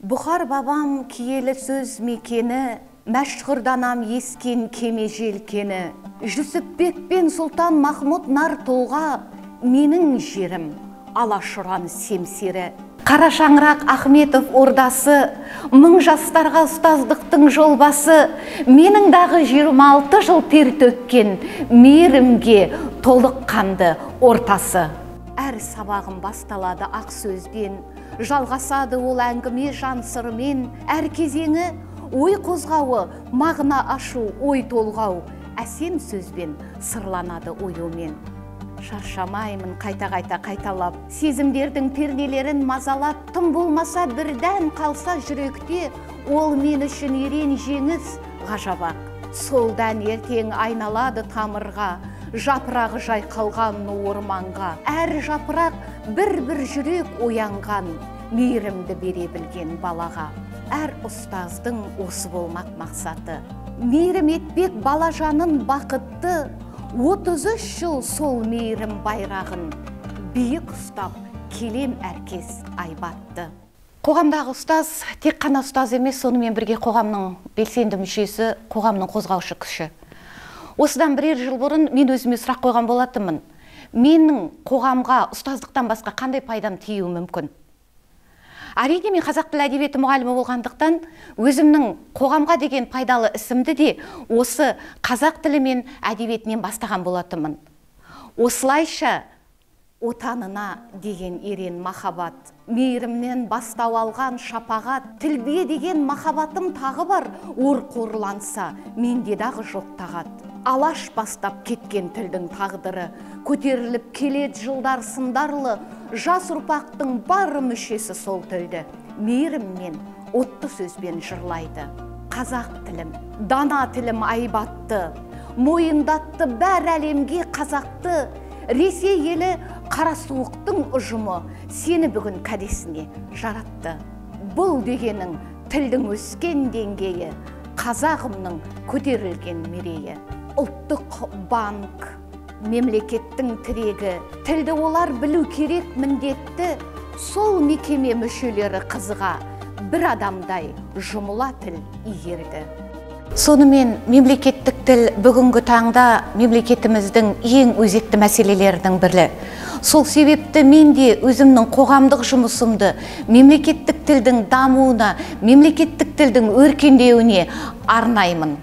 Бұхар бабам киелі сөз мекені, мәшһүр ескен кеме желкені, Жүсіпбек пен Сұлтан Махмұд нар тұлға, менің жерім Алашұран семсері. Қара шаңырақ Ахметов ордасы, мың жастарға ұстаздықтың жолбасы, менің дағы 26 жыл тер төккен мейірімге толыққанды ортасы. Әр сабағым басталады ақ сөзден, жалғасады ол әңгіме жан сырымен, әр кезеңі ой қозғауы, мағына ашу, ой толғау, әсем сөзбен сырланады оюмен. Шаршамаймын қайта-қайта қайталап, сезімдердің пернелерін мазалап, тым болмаса бірден қалса жүректе, ол мен үшін ерен жеңіс ғажап-ақ. Сол дән ертең айналады тамырға, жапырағы жайқалған орманға. Әр жапырақ бір-бір жүрек оянған, мейірімді бере білген балаға. Әр ұстаздың осы болмақ мақсаты. Мейірім етпек бала жанын бақытты, 33 жыл сол мейірім байрағын биік ұстап келем әркез айбатты. Қоғамдағы ұстаз тек қана ұстаз емес, сонымен бірге қоғамның белсенді мүшесі, қоғамның қозғаушы күші. Осыдан бірер жыл бұрын мен өзіме сұрақ қойған болатынмын. Менің қоғамға ұстаздықтан басқа қандай пайдам тиюі мүмкін? Әрине, мен қазақ тілі әдебиеті мұғалімі болғандықтан өзімнің қоғамға деген пайдалы ісімді де осы қазақ тілі мен әдебиетінен бастаған болатынмын. Осылайша отанына деген ерен махаббат, мейірімнен бастау алған шапағат, тілге деген махаббатым тағы бар, ор қорланса, менде дағы жоқ тағат. Алаш бастап кеткен тілдің тағдыры, көтеріліп келед жылдар сындарлы, жас ұрпақтың бар мүшесі сол тілді мейіріммен, отты сөзбен жырлайды. Қазақ тілім, дана тілім айбатты, мойындатты бәр әлемге қазақты. Ресей елі қара суықтың ұжымы сені бүгін кәдесіне жаратты. Бұл дегенің тілдің өскен деңгейі, қазағымның көтерілген мерейі. Ұлттық банк, мемлекеттің тірегі, тілді олар білу керек міндетті, сол мекеме мүшелері қызыға бір адамдай жұмыла тіл игерді. Сонымен мемлекеттік тіл бүгінгі таңда мемлекетіміздің ең өзекті мәселелерінің бірі. Сол себепті мен де өзімнің қоғамдық жұмысымды мемлекеттік тілдің дамуына, мемлекеттік тілдің өркендеуіне арнаймын.